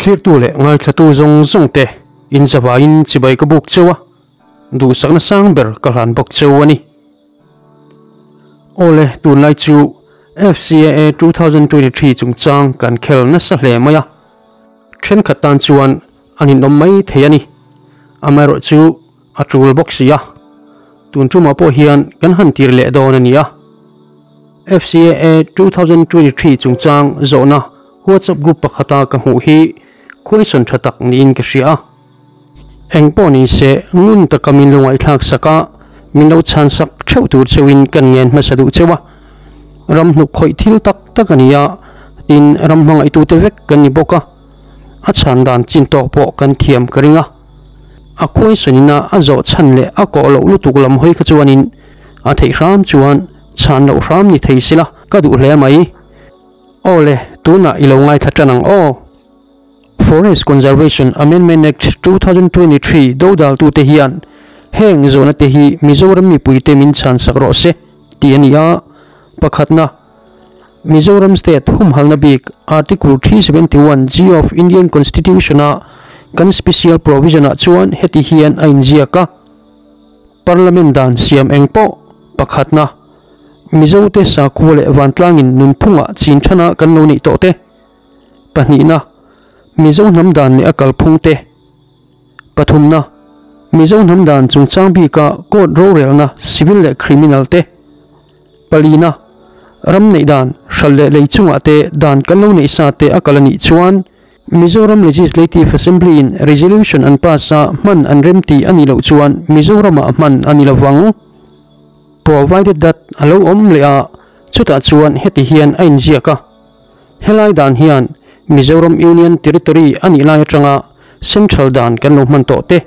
Thlirtu leh ngaithlatu zawng zawng te in zavaiin chibai ka buk cheu a, duhsakna sang ber ka hlan bawk cheu a ni. Awle, tunlai chu FCAA 2023 chungchang kan khel nasa hle mai a, thenkhat tan chuan an inawm mai thei a ni. Amaherawhchu a tul bawk si a, tun tumah pawh hian kan han tir leh dawn a ni a. FCAA 2023 chungchang zawhna WhatsApp group pakhata ka hmuh hi question tha tak niin ka hria a. Eng pawh ni se ngun taka min lo ngaihthlak sak a, min lo chhan sak theuh tur cheuhin kan ngen hmasa duh cheu a. Ram hnuk khawih thil tak tak a ni a, tin ram hmangaihtute vek kan ni bawk a. A chhan dan chin tawk pawh kan thiam ka ring a. A question ina a zawh chhan leh a kawh loh lutuk lam hawi kha chuanin a theih hram chuan chhan loh hram ni thei sila ka duh hle mai. Aw le, tunah i lo ngaithla tan ang aw. Forest Conservation Amendment Act 2023 dodaltute hian heng zawhna te hi Mizoram mipuite min chhansak rawh se tih a ni a. Pakhatna, Mizoram State humhalna bik Article 371 G of Indian Constitution a kan Special Provision ah chuan heti hian a inziak a. Parliament dan siam eng pawh pakhatna, Mizote sakhua leh vantlangin nunphungah chin thana kan lo neih tawh te. Pahnihna, Mizo hnam dan leh a kalphung te. Pathumna, Mizo hnam dan chungchang bika court rorelna civil leh criminal te. Palina, ram neih dan, hral leh lei chungah te dan kan lo neih sa te a kal a nih chuan Mizoram Legislative Assembly in resolution an pass a hman an rem tih a nih loh chuan Mizoramah hman a ni lovang. Provided that a lo awm leh a, chutah chuan heti hian a inziak a. Helai dan hian Mizoram Union Territory a nih lai atanga Central dan kan lo hman tawh te,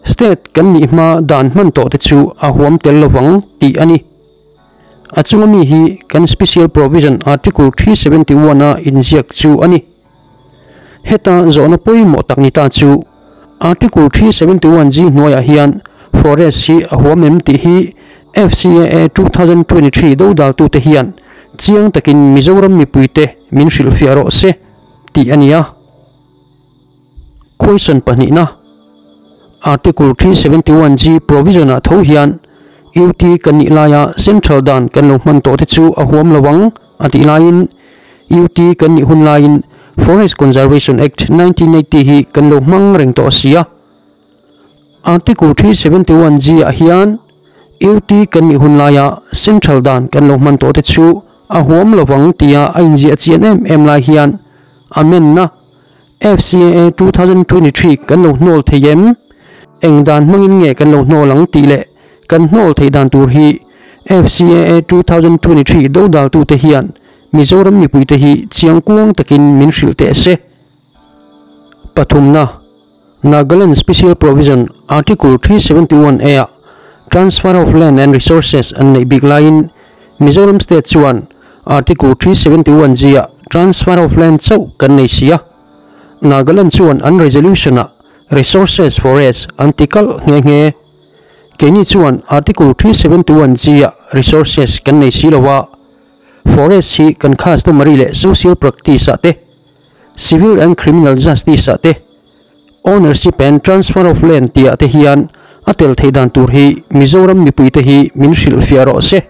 State kan nih hma dan hman tawh te chu a huam tel lovang tih a ni. A chunga mi hi kan Special Provision Article 371 a inziak chu a ni. Heta zawhna pawimawh tak ni ta chu Article 371 G hnuaiah hian Forest hi a huam em tih hi FCAA 2023 dodaltute hian chiang takin Mizoram mipuite min hrilhfiah rawh se tih a ni a. Question pahnihna, Article 371 G provision ah tho hian UT kan nih laia Central dan kan lo hman tawh te chu a huam lo ang a tih laiin UT kan nih hun laiin Forest Conservation Act 1980 hi kan lo hmang reng tawh si a. Article 371 G ah hian UT kan nih hun laia Central dan kan lo hman tawh te chu a huam lovang tia a inziah chian em em lai hian Amen-na FCAA 2023 kan lo hnawl thei em? Eng dan hmangin nge kan lo hnawl ang tih leh kan hnawl theih dan tur hi FCAA 2023 dodaltute hian Mizoram mipuite hi chiang kuang takin min hrilh teh se. Pathumna, Nagaland Special Provision Article 371 A ah Transfer of Land and Resources an neih bik laiin Mizoram State chuan Article 371 G ah Transfer of Land chauh kan nei si a. Nagaland chuan an resolution ah Resources Forest an ti kalh nghe nghe. Keini chuan Article 371 G ah Resources kan nei si lo a, Forest hi kan customary leh social practice ah te, Civil and Criminal Justice ah te, Ownership and Transfer of Land tih ah te hian a tel theih dan tur hi Mizoram mipui te hi min hrilhfiah rawh se.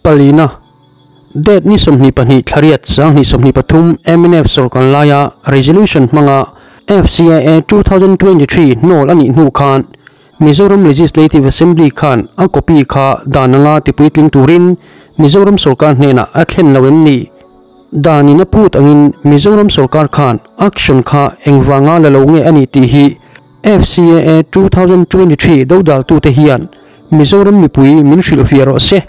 Palina, Date ni 22 thlariat 2023 mnf sawrkar laia resolution hmanga FCAA 2023 hnawl a nih hnu khan Mizoram Legislative Assembly khan a copy kha dan anga tipuitling turin Mizoram sawrkar hnenah a thlen lo em ni? Danin a phut angin Mizoram sawrkar khan action kha engvanga la lo nge a ni tih hi FCAA 2023 dodaltute hian Mizoram mipui min hrilhfiah rawh se.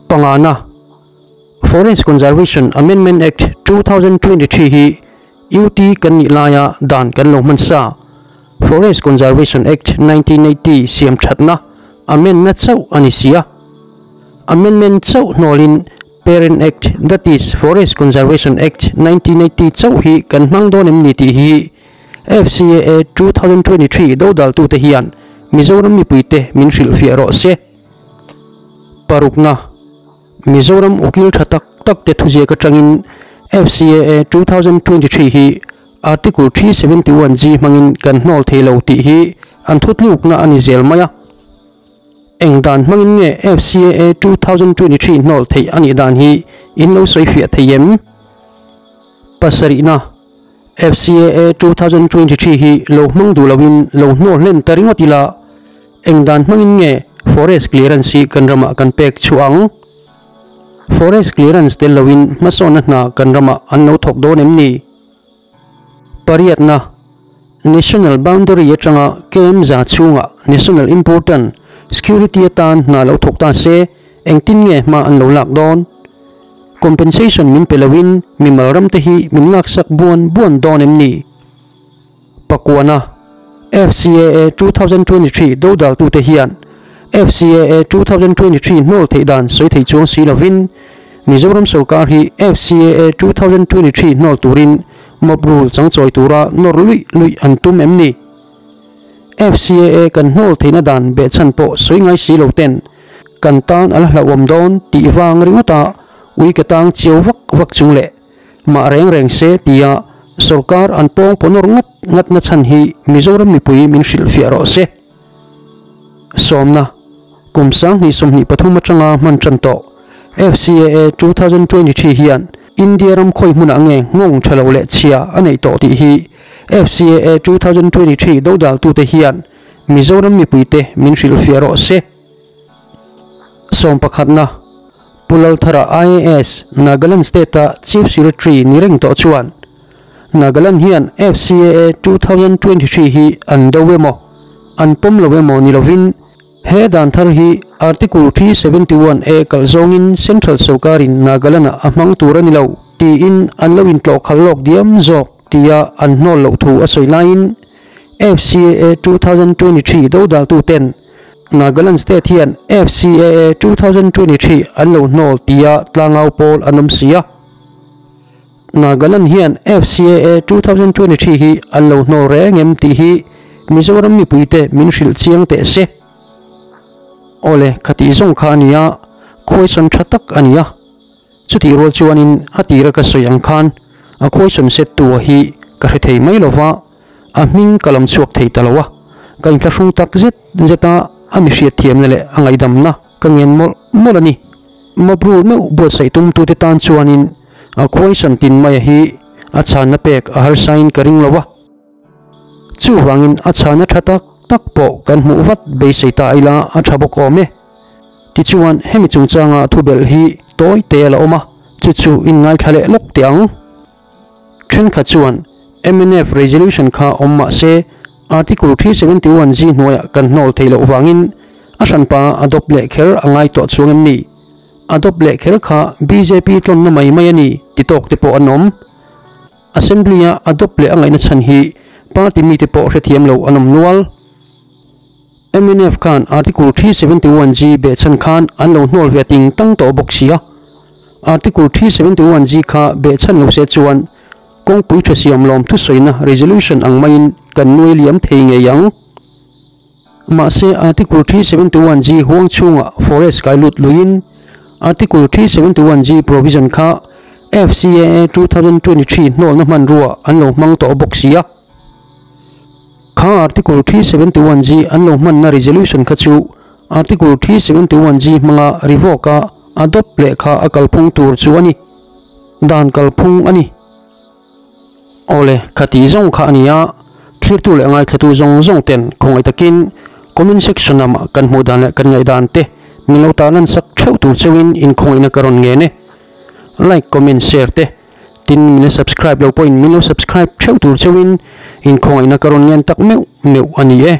Pangana, Forest Conservation Amendment Act 2023 hi UT kan nih laia dan kan lo hman sa. Forest Conservation Act 1980 siam thatna amendna chauh a ni si a. Amendment chauh hnawlin Parent Act, that is Forest Conservation Act 1980 chauh hi kan hmang dawn em ni tih hi FCAA 2023 dodaltute hian Mizoram mipuite min hrilhfiah rawh se. Parukna, Mizoram ukil tha tak tak te thuziak atangin FCAA 2023 hi Article 371G hmangin kan hnawl thei lo tih hi an thutlukna a ni zel mai a. Eng dan hmangin nge FCAA 2023 hnawl theih a nih dan hi in lo sawi fiah thei em? Pasarihna, FCAA 2023 hi lo hmang duh loin lo hnawl hlen ta ringawt ila, eng dan hmangin nge forest clearance hi kan ramah kan pek chhuah ang? Forest clearance tel loin hmasawnna hna kan ramah an lo thawk dawn em ni? Pariatna, National boundary atanga KM za chhungah national important security atan hna lo thawk ta se, engtin nge hma an lo lak dawn? Compensation min pe loin mimal ram te hi min laksak buan buan dawn em ni? Pakuana, FCAA 2023 dodaltute hian FCAA 2023 hnawl theih dan sawi thei chuang si lovin Mizoram sorkar hi FCAA 2023 hnawl turin mob rule changchawi tura nawr luih luih an tum em ni? FCAA kan hnawl theihna dan behchhan pawh sawi ngai si lo ten kan tan a la hlauhawm dawn tih vang ringawta ui ka tang chiau vak vak chung leh mah reng reng se tia sorkar an pawng paw nawr ngat ngat na chhan hi Mizoram mipui min hrilhfiah rawh se. Sawmna, Kum 2023 atanga hman tan tawh FCAA 2023 hian India ram khawi hmunah nge nghawng tha lo leh chhia a neih tawh tih hi FCAA 2023 dodaltute hian Mizoram mipuite min hrilhfiah rawh se. Sawm pakhatna, Pu Lalthara IAS, Nagaland State-a Chief Secretary ni reng tawh chuan Nagaland hian FCAA 2023 hi an do emaw, an pawm lo emaw ni lovin he dan thar hi Article 371 A kalh zawngin Central sorkarin Nagaland-ah a hmang tur a ni lo tiin an lo intlawhkhalh lawk diam zawk tia an hnawl loh thu a sawi laiin FCAA 2023 dodaltuten Nagaland State hian FCAA 2023 an lo hnawl tia tlangau pawl an awm si a. Nagaland hian FCAA 2023 hi an lo hnawl reng em tih hi Mizoram mipuite min hrilh chiang teh se. Awle, khatih zawng kha a ni a, khuaisawn tha tak a ni a. Chutih rual chuanin a tira ka sawi ang khan a khuaisawn set tu hi ka hre thei mai lo va, a hming ka lam chhuak thei ta lo a, ka inthlahrung tak zet zet a, a mi hriatthiamna leh a ngaihdamna ka ngen mawlh mawlh a ni. Mabru meuh buatsaih tumtute tan chuanin a khuaisawn tin maia hi a chhanna pek a harsain ka ring lo a. Chuvangin a chhanna tha tak tak pawh kan hmuh vat beisei ta ila a tha bawk awm e. Tichuan hemi chungchanga thubelh hi tawi te a la awm a, chu chu inngaithla leh lawk teh ang. Thenkhat chuan mnf resolution kha awm mah se Article 371 G hnuaiah kan hnawl thei loh vangin a hranpa adopt leh kher a ngai tawh chuang em ni? Adopt leh kher kha bjp tlawnna mai mai a ni ti tawk te pawh an awm. Assembly-a adopt leh a ngaihna chhan hi party mite pawh hrethiam lo an awm nual. Mnf khan Article 371 G behchhan khan an lo hnawl ve ting tang tawh bawk si a. Article 371 G kha behchhan lo se chuan kawngpui tha siam lawm thusawina resolution ang maiin kan nuai liam thei ngei ang. Mahse Article 371 G huang chhungah forest kai lut luiin Article 371 G provision kha FCAA 2023 hnawlna hmanrua an lo hmang tawh bawk si a. Kha Article 371 G an lo hmanna resolution kha chu Article 371 G hmanga revoke a adopt leh kha a kalphung tur chu a ni. Dan kalphung a ni. Awle, khati zawng kha a ni a, thlirtu leh ngaithlatu zawng zawng ten khawngaih takin comment section lamah kan hmuh dan leh kan ngaihdan te min lo tarlan sak theuh tur cheuhin inkhawngaihna ka rawn ngen e. Like, comment, share te tin min la subscribe lo pawhin min lo subscribe theuh tur cheuhin inkhawngaihna ka rawn ngen tak meuh meuh a ni e.